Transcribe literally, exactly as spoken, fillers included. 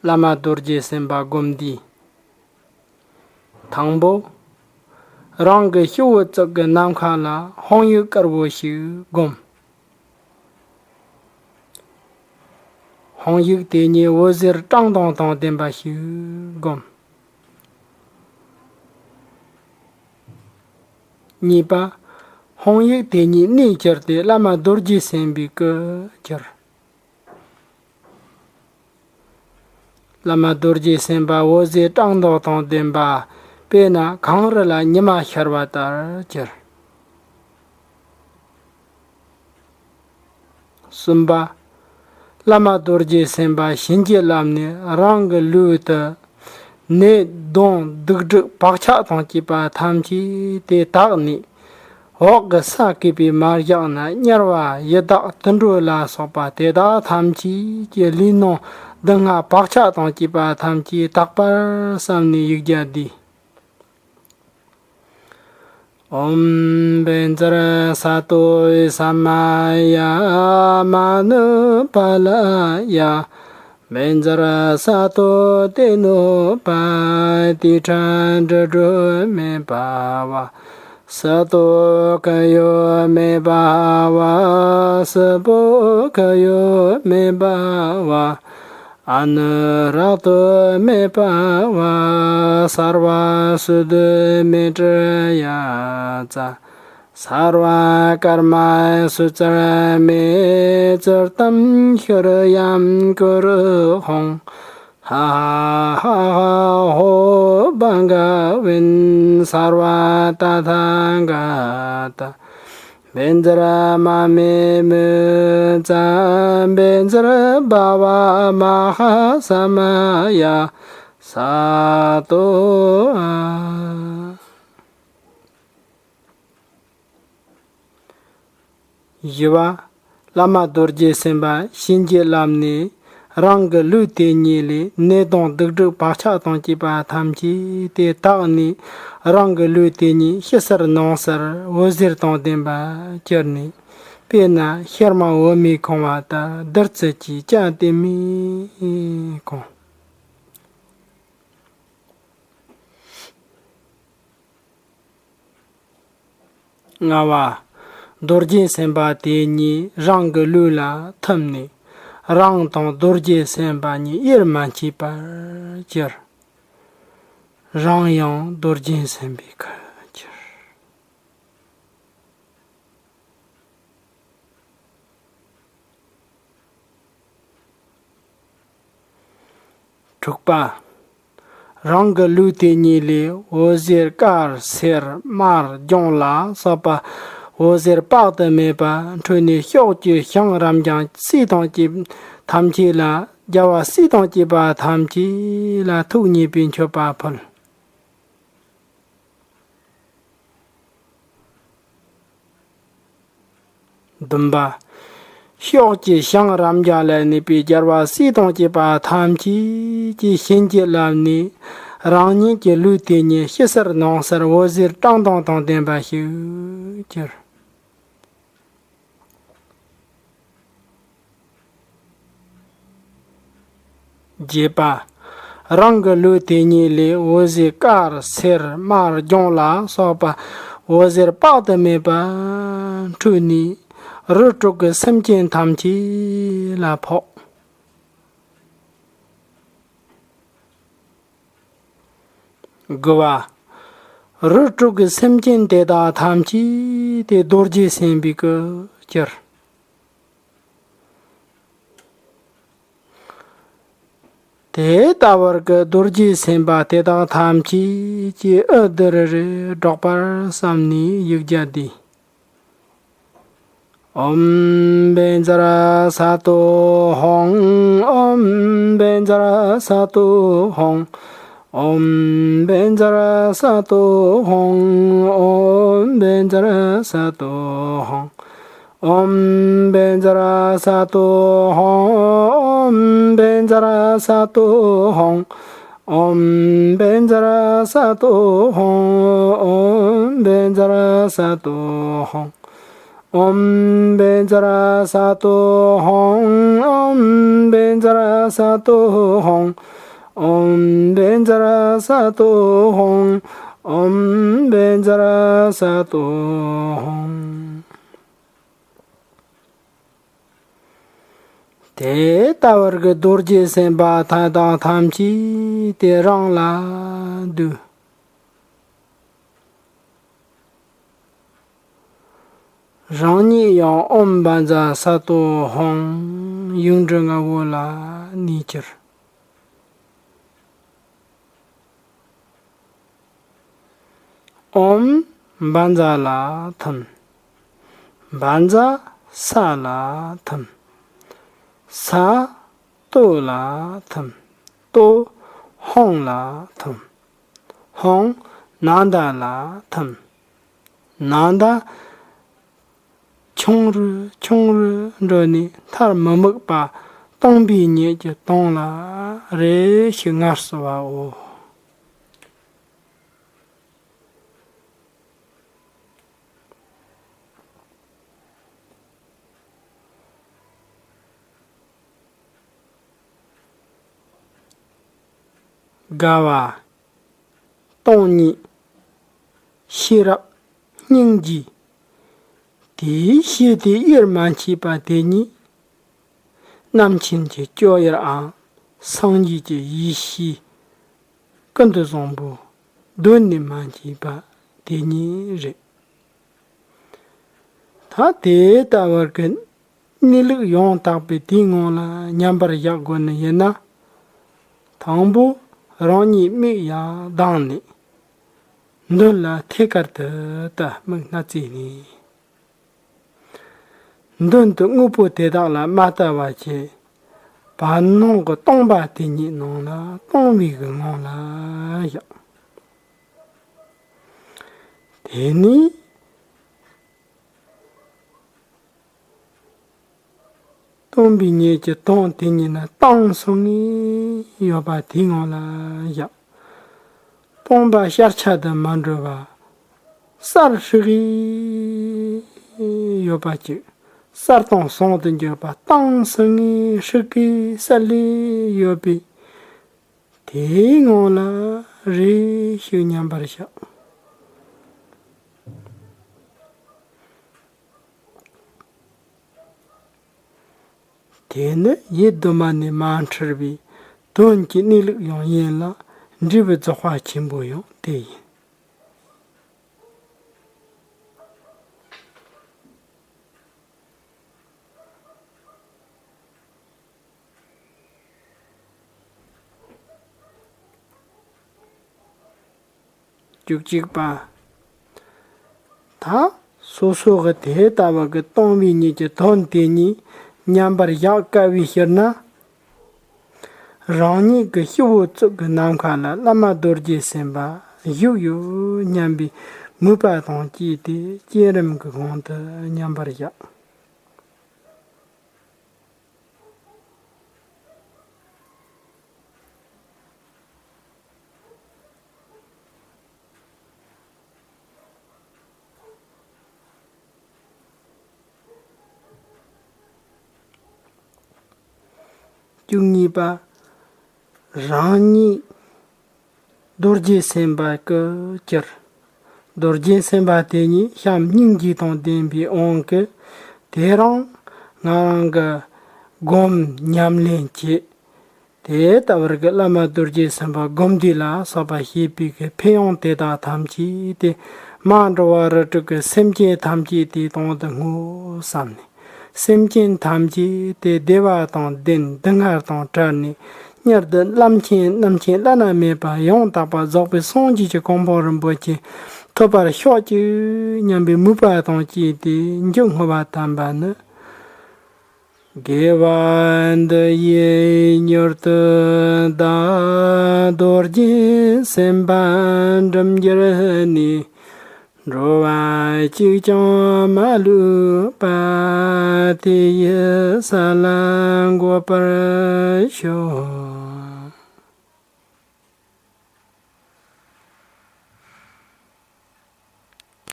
བླ་མ་རྡོ་རྗེ་སེམས་དཔའ་སྒོམ་བཟླས། དང་པོ། རང་གི་སྤྱི་བོའི་གཙུག་གི་ནམ་མཁའ་ལ་དཔང་ཡིག་དཀར་པོ་ཞིག་བསྒོམ། དཔང་ཡིག་དེ་ཉིད་འོད་ཟེར་བཀྲག་མདངས་དང་ལྡན་པ་ཞིག་བསྒོམ། གཉིས་པ། དཔང་ཡིག་དེ་ཉིད་གནས་གྱུར་ཏེ་བླ་མ་རྡོ་རྗེ་སེམས་དཔའི་སྐུར་གྱུར། བླ་མ་རྡོ་རྗེ་སེམས་དཔའ་འོད་ཟེར་བཀྲག་མདངས་དང་ལྡན་པ། དཔེར་ན་གངས་རི་ལ་ཉི་མ་ཤར་བ་ལྟར་གྱུར། གསུམ་པ། བླ་མ་རྡོ་རྗེ་སེམས་དཔའ་བྱིན་གྱིས་བརླབས་ནས་རང་གི་ལུས་དུ། ནད་གདོན་སྡིག་སྒྲིབ་བག་ཆགས་དང་བཅས་པ་ཐམས་ཅད་དེ་དག་ནས། འོག་གི་ས་གོས་པས་མ་བཞག་ན་དམྱལ་བ་ཡི་དྭགས་དུད་འགྲོ་ལ་སོགས་པ་དེ་དག་ཐམས་ཅད་ཀྱི་ལུས་ནང་སྡུག་བསྔལ་བག་ཆགས་དང་བཅས་པ་ཐམས་ཅད་དག་པར་བསམ་ནས་ཡིག་བརྒྱ་བཟླས། ཨོཾ་བཛྲ་སཏྭ་ས་མ་ཡ་མ་ནུ་པཱ་ལ་ཡ། བཛྲ་སཏྭ་ཏེ་ནུ་པ་ཏིཥྛ་དྲི་དྲི་མེ་བྷ་ཝ། སཏྭ་ཁ་ཡོ་མེ་བྷ་ཝ། སྤུ་ཁ་ཡོ་མེ་བྷ་ཝ། ཨ་ནུ་རཀྟ་མེ་བྷ་ཝ། སརྦ་སུ་དུ་མེ་ཏྲ་ཡ་ཙྪ། སརྦ་ཀརྨ་སུ་ཙར་མེ། ཙརྟཾ་ཤྲཱྱཾ་ཀུ་རུ་ཧོཾ། ཧ་ཧ་ཧ་ཧ་ཧོ་བྷ་ག་བན། སརྦ་ཏ་ཐཱ་ག་ཏ། བཛྲ་མ་མེ་མུ་ཙ། བཛྲ་བྷ་བ་མ་ཧཱ་ས་མ་ཡ། སཏྭ། བཞི་པ། བླ་མ་རྡོ་རྗེ་སེམས་དཔའ་བྱིན་གྱིས་བརླབས་ནས་རང་གི་ལུས་དེ་ཉིད་ལས་ནད་དང་སྡིག་སྒྲིབ་བག་ཆགས་དང་བཅས་པ་ཐམས་ཅད་དེ་དག་ནས་རང་གི་ལུས་དེ་ཉིད་ཕྱི་གསལ་ནང་གསལ་འོད་ཟེར་དང་ལྡན་པར་གྱུར་ནས། དཔེར་ན་ཤར་མ་འོད་མས་གང་བ་ལྟར་བདུད་རྩི་གི་སྐྱ་དེ་མོས་གང་། ལྔ་པ། རྡོ་རྗེ་སེམས་དཔའ་དེ་ཉིད་རང་གི་ལུས་ལ་ཐིམ་ནས་རང་དང་རྡོ་རྗེ་སེམས་དཔའ་གཉིས་དབྱེར་མ་མཆིས་པར་གྱུར། རང་ཡང་རྡོ་རྗེ་སེམས་དཔའི་ཁུར་གྱུར། དྲུག་པ། རང་གི་ལུས་དེ་ཉིད་ལས་འོད་ཟེར་དཀར་སེར་དམར་ལྗང་ལ་སོགས་པ་འོད་ཟེར་དཔག་ཏུ་མེད་པ་འཕྲོས་ནས་ཕྱོགས་བཅུའི་ཞིང་རབ་འབྱམས་སྲིད་དང་བཅས་ཐམས་ཅད་ལ། རྒྱལ་བ་སྲས་དང་བཅས་པ་ཐམས་ཅད་ལ་ཐུགས་མཉེས་པའི་མཆོད་པ་ཕུལ། བདུན་པ། ཕྱོགས་ཀྱི་ཞིང་རབ་འབྱམས་ལ་གནས་པའི་རྒྱལ་བ་སྲས་དང་བཅས་པ་ཐམས་ཅད་ཀྱིས་བྱིན་གྱིས་བརླབས་ནས་རང་ཉིད་ཀྱི་ལུས་དེ་ཉིད་ཕྱི་གསལ་ནང་གསལ་འོད་ཟེར་བཀྲག་མདངས་དང་ལྡན་པ་ཞིག་གྱུར། བརྒྱད་པ། རང་གི་ལུས་དེ་ཉིད་ལས་འོད་ཟེར་དཀར་སེར་དམར་ལྗང་ལ་སོགས་པ་འོད་ཟེར་དཔག་ཏུ་མེད་པ་འཕྲོས་ནས་རིགས་དྲུག་གི་སེམས་ཅན་ཐམས་ཅད་ལ་ཕོག། དགུ་པ། རིགས་དྲུག་གི་སེམས་ཅན་དེ་དག་ཐམས་ཅད་དེ་རྡོ་རྗེ་སེམས་དཔའི་སྐུར་གྱུར། དེ་ལྟ་བུར་གྱི་རྡོ་རྗེ་སེམས་དཔའ་དེ་དག་ཐམས་ཅད་ཀྱི་དབུ་དི་རི་རི་སྒྲོག་པར་བསམ་ནས་ཡིག་བརྒྱ་བཟླས། ཨོཾ་བཛྲ་སཏྭ་ཧཱུྃ། ཨོཾ་བཛྲ་སཏྭ་ཧཱུྃ། ཨོཾ་བཛྲ་སཏྭ་ཧཱུྃ། ཨོཾ་བཛྲ་སཏྭ་ཧཱུྃ། ཨོཾ་བཛྲ་སཏྭ་ཧཱུྃ། ཨོཾ་བཛྲ་སཏྭ་ཧཱུྃ། ཨོཾ་བཛྲ་སཏྭ་ཧཱུྃ། ཨོཾ་བཛྲ་སཏྭ་ཧཱུྃ། ཨོཾ་བཛྲ་ས་ཏོ་ཧཱུྃ། ཨོཾ་བཛྲ་ས་ཏོ་ཧཱུྃ། ཨོཾ་བཛྲ་ས་ཏོ་ཧཱུྃ། ཨོཾ་བཛྲ་ས་ཏོ་ཧཱུྃ། དེ་ལྟ་བར་གྱི་རྡོ་རྗེ་སེམས་དཔའ་དག་དང་ཐམས་ཅད་དེ་རང་ལ་འདུད། རང་ཉིད་ཡང་ཨོཾ་བཛྲ་ས་ཏོ་ཧཱུྃ་ཡིག་འབྲུ་ལྔ་པོ་ལ་གནས་གྱུར། ཨོཾ་བཛྲ་ལ་ཐིམ། བཛྲ་ས་ལ་ཐིམ། ས་ཏོ་ལ་ཐིམ། ཏོ་ཧཱུྃ་ལ་ཐིམ། ཧཱུྃ་ནཱ་ད་ལ་ཐིམ། ནཱ་ད་ཆུང་རུ་ཆུང་རུ་འགྲོ་ནས་མཐར་མི་དམིགས་པ་སྟོང་པའི་ཉིད་ཀྱི་དོན་ལ་རེ་ཞིག་ངལ་གསོ་བའོ། དགའ་བ། སྟོང་ཉིད། ཤེས་རབ། སྙིང་རྗེ། དེའི་ཤེས་དེ་དབྱེར་མ་མཆིས་པ་དེ་ཉིད། རྣམ་མཁྱེན་གྱི་སྤྱོད་ཡུལ་འམ་སངས་རྒྱས་ཀྱི་ཡེ་ཤེས་ཀུན་ཏུ་བཟང་པོ་གདོད་ནས་མ་སྐྱེས་པ་དེ་ཉིད་རེད། ད་དེ་ལྟ་བུར་གྱི་གནས་ལུགས་ཡང་དག་པའི་དེའི་ངང་ལ་མཉམ་པར་བཞག་དགོས་ནི་ཡིན་ན། དང་པོ་རང་ཉིད་མིག་ཡར་གདངས་ནས། མདུན་ལ་ཐད་ཀར་དུ་ད་མིག་སྣ་རྩེ་ནས། མདུན་དུ་དངོས་པོ་དེ་དག་ལ་མ་ལྟ་བ་བྱས། བར་སྣང་གི་སྟོང་པ་དེ་ཉིད་ནང་ལ་སྟོང་པའི་གི་ངང་ལ་བཞག་དེ་ནས་སྟོང་པའི་ཉིད་ཀྱི་དོན་དེ་ཉིད་ནི་གཏིང་ཟབ་ངེས་ཡོད་པ་དེའི་ངང་ལ་བཞག་སྟོང་པ་ཤར་ཆ་དུ་མ་འགྲོ་བ། གསལ་ཧྲིག་གེ་ཡོད་པ་ཅིག་གསལ་དྭངས་ཟུང་དུ་འཇུག་པ་གཏིང་ཟབ་ངེས་ཧྲིག་གེ་གསལ་ལེ་ཡོད་པའི་དེའི་ངང་ལ་རེ་ཞིག་མཉམ་པར་བཞག་དེ་ནི་ཡིད་གདོད་མ་ནས་མ་འཁྲུལ་བའི་དོན་གྱི་གནས་ལུགས་ཡང་ཡིན་ལ། འབྲས་བུ་རྫོགས་པ་ཆེན་པོ་ཡང་དེ་ཡིན། བཅུ་གཅིག་པ། ད་སོ་སོ་གི་དེ་ལྟ་བུ་གི་སྟོང་པའི་ཉིད་ཀྱི་དོན་དེ་ཉིད་མཉམ་པར་བཞག་དཀའ་བའི་ཕྱིར་ན། རང་ཉིད་ཀྱི་སྤྱི་བོའི་གཙུག་གི་ནམ་མཁའ་ལ་བླ་མ་རྡོ་རྗེ་སེམས་དཔའ་བཞུགས་ཡོད་སྙམ་པའི་མོས་པ་དང་བཅས་ཏེ་བསྐྱེད་རིམ་གྱི་དབང་དུ་མཉམ་པར་བཞག་བཅུ་གཉིས་པ། རང་ཉིད་རྡོ་རྗེ་སེམས་དཔའ་གི་གྱུར། རྡོ་རྗེ་སེམས་དཔའ་དེ་ཉིད་བྱམས་སྙིང་རྗེ་དང་ལྡན་པའི་དབང་གིས། དེ་རིང་ང་རང་གི་སྒོམ་ཉམས་ལེན་བྱེད། དེ་ལྟ་བུར་གྱི་བླ་མ་རྡོ་རྗེ་སེམས་དཔའ་སྒོམ་བཟླས་ལ་སོགས་པ་བྱེད་པའི་གི་ཕན་ཡོན་དེ་དག་ཐམས་ཅད་དེ་མ་འགྲོ་བ་རིགས་དྲུག་གི་སེམས་ཅན་ཐམས་ཅད་དེའི་དོན་དུ་བསྔོ་བསམ་ནས། སེམས་ཅན་ཐམས་ཅད་དེ་བདེ་བ་དང་ལྡན། སྡུག་བསྔལ་དང་བྲལ་ནས་མྱུར་དུ་བླ་མཆོད་རྣམ་མཁྱེན་བླ་ན་མེད་པ་ཡང་དག་པར་རྫོགས་པའི་སངས་རྒྱས་ཀྱི་གོ་འཕང་རིན་པོ་ཆེ་ཐོབ་པར་ཤོག་ཅིག་སྙམ་པའི་མོས་པ་དང་བཅས་ཏེ་མཇུག་བསྔོ་བ་དམ་པ་ནི། དགེ་བ་འདི་ཡིས་མྱུར་དུ་བདག་རྡོ་རྗེ་སེམས་དཔའ་འགྲུབ་འགྱུར་ནས། འགྲོ་བ་གཅིག་ཀྱང་མ་ལུས་པ། དེ་ཡི་ས་ལ་འགོད་པར་ཤོག